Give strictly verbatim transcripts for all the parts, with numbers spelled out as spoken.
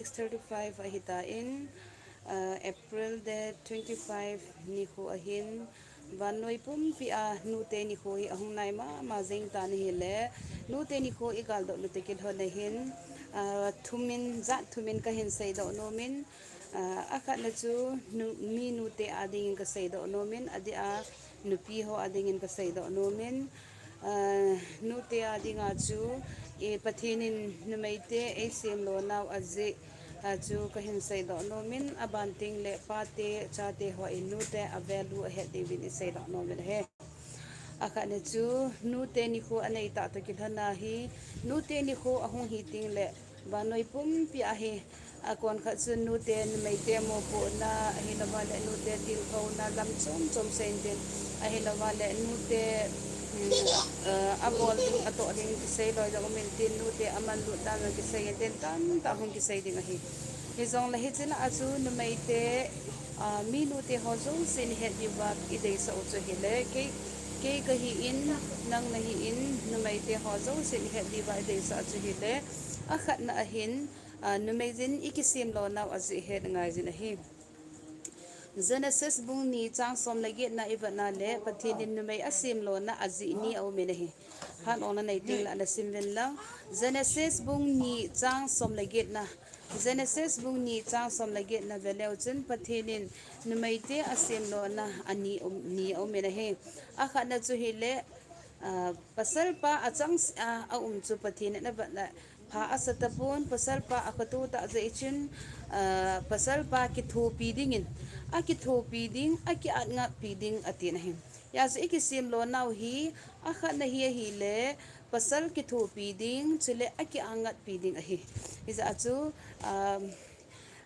six thirty-five ahitan, uh, April date twenty-five nikho ahin, vannoi pumpi a nute nikho hi ahung nai mama jeng tan ahile, nute nikho i galdoh nute kilhon ahin, uh, thumin, jat thumin kahin seidoh nomin, uh, akhatna chu nu, mi nute adingin kaseidoh nomin, adeh a nupi ho adingin kaseidoh nomin, uh, nute adinga chu, eh, Pathen in numeite eisem lonau ajeh, uh, chu kahin seidoh nomin, aban tengle pate, chate hon nute a value ahet diuvin iseidoh nomin ahi. Akhatna chu nute nikho anei tah toh kilhon ahi, nute nikho ahung hi tengle, vannoi pumpi a hi, akon khat chu nute, numeite mopohna, ahilouva le nute tilkhouna lam chom chom seiyin tin, ahilouva le nute, um, uh, abol ding, atoh ding kisei loi jong umin tin, nute amanlut dan jong kiseiyin tin, tamtah hung kisei ding ahi. Hijongle hiche lah a chu numeite, uh, mi nute ho jousen ihet diuva ideisah u chu ahile, kei, kei kahin, nang nahin, numeite ho jousen ihet diuva ideisah u chu ahile, akhatna ahin, uh, numeijin ikisem lonau ajeh ihet ngaijin ahi. Genesis bung ni chang som le getna ivetna le Pathen in numei asem lona ajeh ni aumin ahi. Hatona nei tengle nasim uvin lang. Genesis bung ni chang som le getna. Genesis bung ni chang som le getna veleu chun Pathen in numeite asem lona ani um, ni aumin ahi. Akhatna chu ahile, uh, pasalpa achangseh a aum chu Pathen in avetna pha asa tapon, pasalpa akhoto tah jeh chun, uh, pasalpa kithopi dingin, akithopi ding, aki-angatpi ding atin ahi. Hijeh a chu ikisem lonau hi, akhatna hi ahile, pasal kithopi ding, chule aki-angatpi ding ahi. Hijeh a chu, um,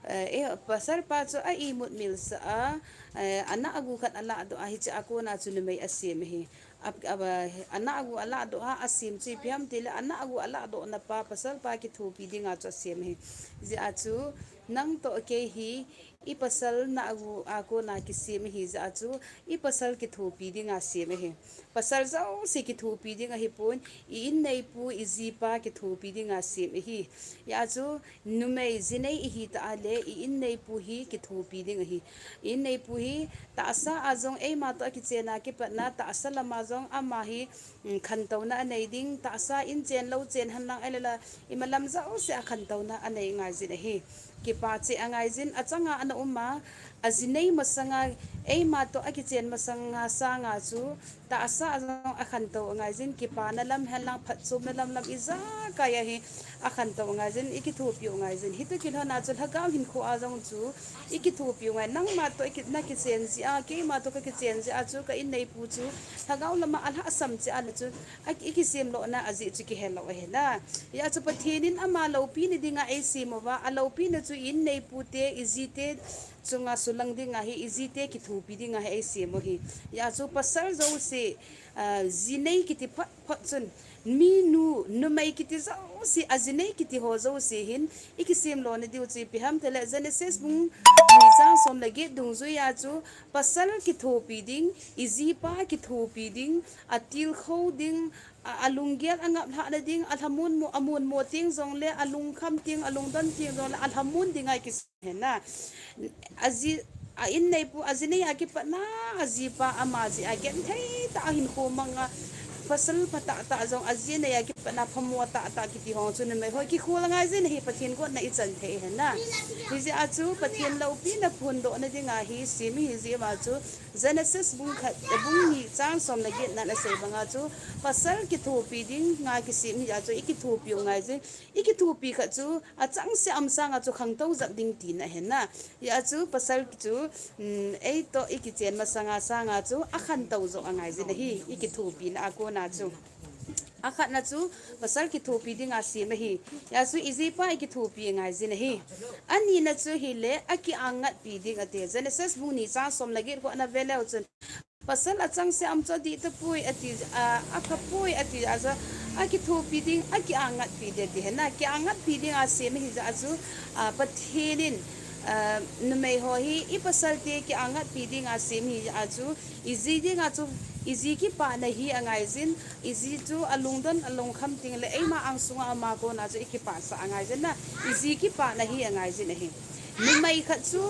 eh, eh, pasalpa chu a imut milsah a, eh, anah agu khat alahdoh a, hiche a kona chu numei asem ahi. A, a, anah agu alahdoh a, asem chu ipi ham tile, anah agu alahdohna pa, pasalpa kithopi dinga chu asem ahi. Hijeh a chu, nang toh kei hi, ipasal nah agu a kona kisem ahijeh a chu, ipasal kithopi dinga sem ahi. Pasal jouse kithopi ding ahipon, i-inneipu, ijipa kithopi dinga sem ahi. Hijeh a chu, numei jinei ihi tah a le, i-inneipu hi kithopi ding ahi. I-inneipu hi, tahsa a jong eima toh akichen a kipatna, tahsa lama jong ama hi, um, khantouna anei ding, tahsa in chen lou chen henlang ahiloule, imalam jouse a khantouna anei ngaijin ahi. Kipa cheh angaijin, achanga ana um a, ajinei masanga, eima toh akichen masanga sanga chu, tahsa a jong akhantou angaijin, kipana lam henlang phatchomna lam lam ijakai a hi akhantou angaijin, ikithopiu angaijin. Hiche kilhon a chu lhagao hinkho a jong chu ikithopiu angai. Nangma toh iki, nakichen jeh a, keima toh kakichen jeh a chu ka inneipu chu lhagao lama alhahsam cheh a le chu, a, ikisem lona ajeh chu kihelou ahi na. Hijeh a chu Pathen in ama loupina dinga eisem uva, aloupina chu i-inneipu te, ijite chunga sulang dinga hi, ijite kithopi dinga hi eisem u ahi. Hijeh a chu pasal jouse, ah, jinei kiti phot phot chun, minu, numei kiti jouse, ajinei kiti ho jouse hin, ikisem lona diu chu ipi ham tile, Genesis bung ni chang som le get dungjuia chu, pasal kithopi ding, ijipa kithopi ding, atilkhou ding, a, alunggel angaplhahna ding, alhamon mo, amon mo teng jongle, alungkham teng, alungdon teng jongle, alhamon dinga ikisem ahi na. Aji, a-inneipu, ajinei a kipatna, ajipa ama jeh a genthei tah a hinkho manga, pasal phatah tah jong, ajinei a kipatna phamo tah tah kiti ho chu numei ho kikhol angaijin ahi, Pathen gotna ichan thei ahi na. Hijeh a chu Pathen loupina phondohna dinga hi sem ahijeh uva chu, Genesis bung khat, bung ni chang som le getna a asei banga chu, pasal kithopi dinga kisem ahijeh a chu, ikithopiu angaijin, ikithopi khat chu, achangseh a um sanga chu khangtou jep ding tina ahi na. Hijeh a chu pasal chu, um, eitoh ikichen masanga sanga chu, akhantou joh angaijin ahi, ikithopina a kona chu. Akhatna chu, pasal kithopi dinga sem ahi. Hijeh a chu ijipa ikithopi angaijin ahi. Anina chu ahile, aki-angatpi ding ati. Genesis bung ni chang som le get kho na veleu chun, pasal achangseh a um chu adih tapoi ati, a, aphapoi ati, achu akithopi ding, aki-angatpi ding ati ahi na, ki-angatpi dinga sem ahijeh a chu, a, Pathen in, a, numei ho hi ipasalte ki-angatpi dinga sem ahijeh a chu, iji dinga chu Iji kipana hi angaijin, iji chu alungdon alungkham tengle eima angsunga ama kona chu ikipatsah angaijin na, iji kipana hi angaijin ahi. Numei khat chu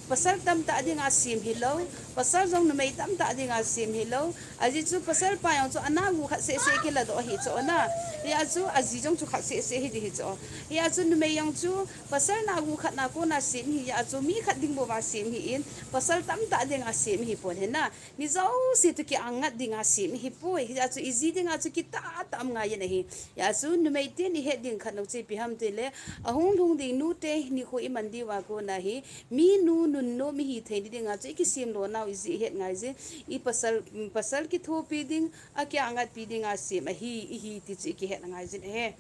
pasal tamtah dinga sem hilou, pasal jong numei tamtah dinga sem hilou. Ajeh chu pasal pa jong chu ana gu khat seh seh kiladoh ahi chu na. Hia chu aji jong chu khat seh seh hi di hi chu. Hia chu numei jong chu pasal na gu khat na kona sem hi, hia chu mi khat ding bouva sem hi in, pasal tamtah dinga sem hi pon hi na. Mi jouse toh kiangat dinga sem hi poi. Hia chu iji dinga chu kitah tah um ngai in ahi. Hia chu numei ten ihet ding khat nau chu ipi ham tile, ahung lhung ding nute nikho iman diuva kona hi, minu nunnom ihi thei ni dinga chu ikisem lonau iji ihet ngaijin, ipasal, pasal kithopi ding, akiangatpi dinga sem ahi, ihi ti chu ikihet ngaijin ahi.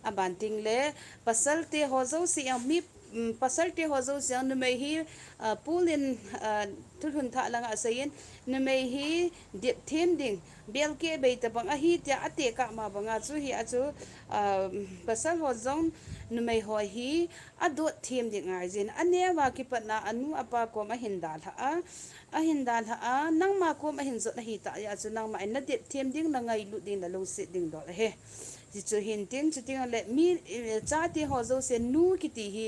Aban tengle, pasal te ho jouse jong mi, um, pasal te ho jouse jong numei hi, ah, Paul in, ah, thulhun thah langa aseiyin, numei hi dep them ding, belkeh bei tabang ahi tia atekah ma banga chu hia chu, ah, pasal ho jong numei ho hi adot them ding angaijin, aneo a kipatna anu apa kom ahin dalhah a, ahin dalhah a, nangma kom ahin jot ahi tah jeh a chu nangma in nadep them ding, nangailut ding, nalungset ding dol ahi. Hichu hintin, chutengle mi, eh, chate ho jouse nu kiti hi,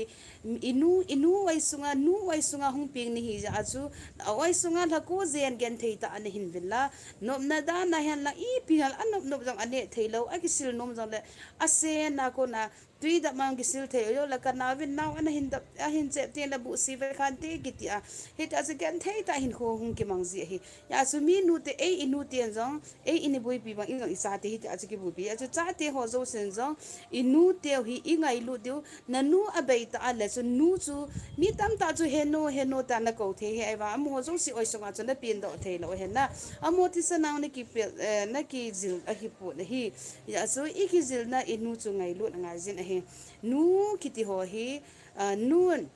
inu, inu oisunga, nu oisunga hung peng nahi jeh a chu, aoisunga lhako jen genthei tah a nahin vil a, nopna dan a henlang ipi hel anop nop jong aneh theilou, akisil nom jongle, asen a kona, twi dap mang kisil thei, ahiloule kanaovin nao ana hin dap, ahin chep tengle buhsi ve khante kiti a. Hitia chu genthei tah hinkho hung kimang ji ahi. Hia chu minute, ei inuten jong, ei ini boipi bang in jong ichate hitia chu kiboipi. Hia chu chate ho jousen jong, inuteu hi ingailut diu, nanu abeitah a le chu nu chu, mi tamtah chu henu, henu tia nakou thei hi, ahivang amaho jouse oisunga chu napendoh theilou ahi na. Amaho thisan a nakipel, eh, nakijil ahipon ahi. Hia chu ikijilna inu chu ngailut angaijin ahi. Nu kiti ho hi, ah, nun,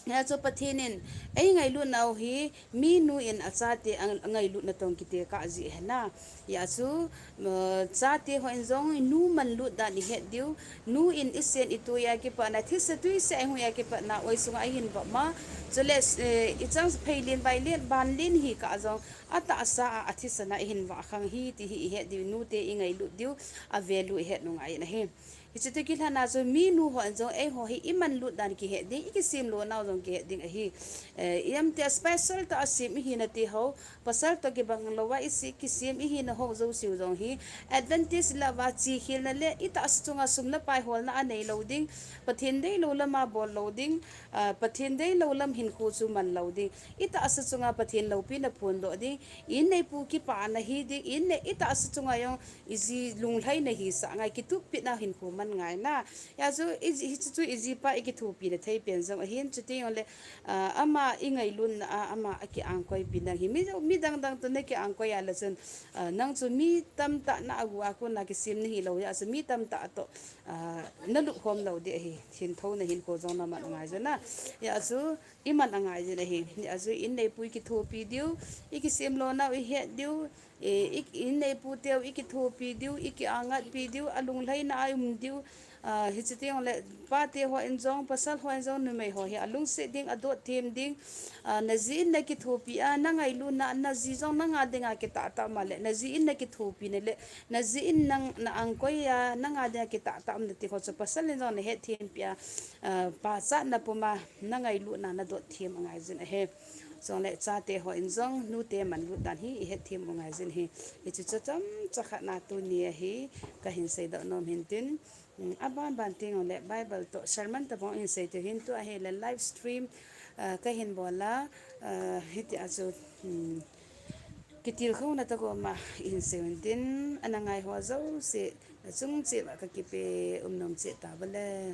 hia chu Pathen in eingailutnau hi, minu in achate ang-, angailutna toh kitekah ji ahi na. Hia chu, ah, chate hon jong nu manlut dan ihet diu, nu in isen itoi a kipatna, thisa twi seh a ihung a kipatna oisunga ahin vah ma, chule, eh, ichang pheilen, vailen, banlen hikah jong, atahsa a, athisan a ihin vah khang hi ti hi ihet diu, nute ingailut diu, a value ihet u ngai in ahi. Hiche toh kilhon a chu minu hon jong eiho hi imanlut dan kihet ding, ikisem lonau jong kihet ding ahi. Eh, ijem tia special tah a sem ihina ti ho, pasal toh kibang louva isi kisem ihina ho jouseu jong hi, advantage ilah uva chekhelna le itahsa chunga sum le pai holna anei lou ding, Pathen deilou lam abol lou ding, ah, Pathen deilou lam hinkho chu man lou ding, itahsa chunga Pathen loupina phondoh ding, inneipu kipana hi ding, innei, itahsa chunga jong iji lunglhaina hisah ngai, kituppina hinkho man ngai na. Hia chu, iji, hichu chu ijipa ikithopina thei pen jong ahin, chuti jongle, ah, ama ingailutna a, ama akiangkoipina hi. Mi, midang dang toh nakiangkoi a le chun, ah, nang chu mi tamtah na agu a kona kisem nahilou hia chu mi tamtah toh, ah, nalup khom lou ding ahi. Hinthouna hinkho jong naman angai jin na. Hia chu, iman angai jin ahi. Hia chu inneipu ikithopi diu, ikisem lonau ihet diu, eh, i, inneiputeu ikithopi diu, ikiangatpi diu, alunglhaina a um diu, ah, hiche teng le pate hon jong, pasal hon jong, numei ho hi alungset ding, adot them ding, ah, naji in nakithopi a, nangailutna, naji jong nanga dinga kitah tah um a le, naji in nakithopina le, naji in nang, na angkoi a, nanga dinga kitah tah umna ti ho chu pasal in jong nahet thempi a, ah, pachatna puma nangailutna nadot them angai jin ahi. Chule chate hon jong, nute manlut dan hi ihet them u ngai jin ahi. Hichu chu chomcha khat na tuni a hi kahin seidoh nom hin tin, um, aban ban teng le Bible toh sermon tabang hin sei thei hin, tua hile live stream, ah, kahin bol a, ah, hitia chu, um, kitilkhouna tah koma ihin sei un tin, ana ngai ho jouse, nachung cheh uva kakipe um nom cheh tauve le.